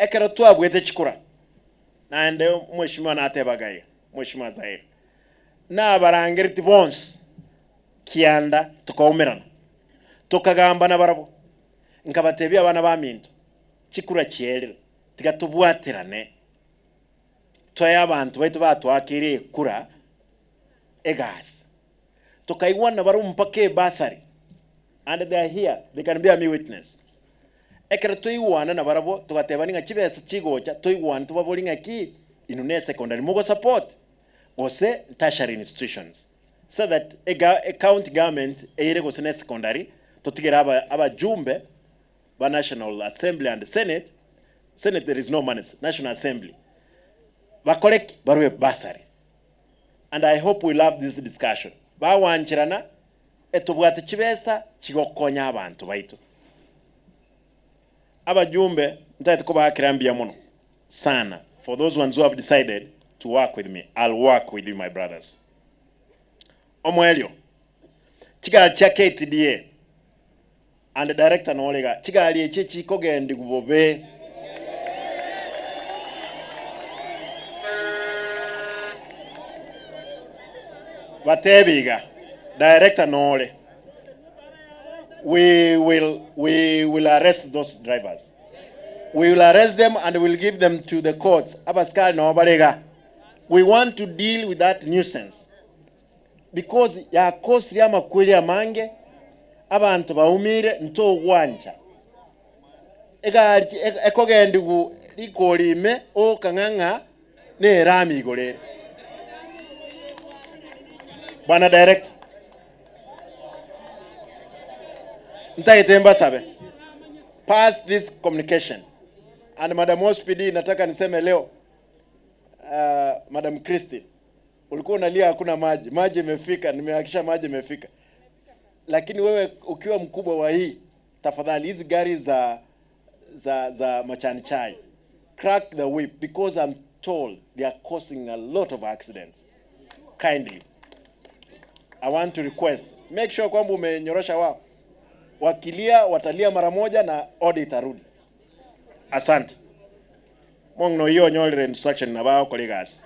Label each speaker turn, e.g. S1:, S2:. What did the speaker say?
S1: Ekero twabwete chikura, naende omweshimiwa natebaga iga, Mweshimiwa Zaire, nabarangereti bonsi kianda tokaumerana, tokagamba nabarabwo, nkabatebia abana baminto, chikura chiaerire, tiga tobwaterane, toe abanto baito batwakeire ekura egasi. Tokaigwana nabarabwo mpaka ebasari, and they are here, they can bear me witness. Ekero twaigwana nabarabwo, togatebania ng'a chibesa chigocha, toigwane tobaborie ng'aki, inwe ne secondary mogosupport gose tertiary institutions, so that ega ecounty government eire gose ne secondary, totigere aba abajumbe ba National Assembly and Senate, Senate there is no money, National Assembly, bakore ki? Barue bursary. And I hope we love this discussion. Bagwancherana, etobwate chibesa chigokonya abanto baito. Abajumbe ntagete kobaakera mbuya mono sana for those ones who have decided to work with me, I'll work with you my brothers. Omoerio, chigari chia KTDA and director nore iga, chigari echi echikogendigwa bobe. Batebi iga, director nore, we will, we will arrest those drivers. We will arrest them and we will give them to the courts. Abasikari nabo bare iga. We want to deal with that nuisance because yakosirie amakweri amange, abanto baumire ntogwancha. Egari chi- e- ekogendigwa rikori ime okang'a ng'a nerami igoro ere. Bwana director, ntagete mbasabe pass this communication and Madam OCPD, nataka niseme leo Madam Christine, ulikuwa unalia hakuna maji, maji imefika, nimehakikisha maji imefika, lakini wewe ukiwa mkubwa wa hii, tafadhali hizi gari za za za machani chai crack the whip because I'm told they are causing a lot of accidents. Kindly, I want to request make sure kwamba umenyorosha wao, wakilia watalia mara moja na order itarudi. Asante. Mong'ina oyio onyorire instruction nabo agokora egasi.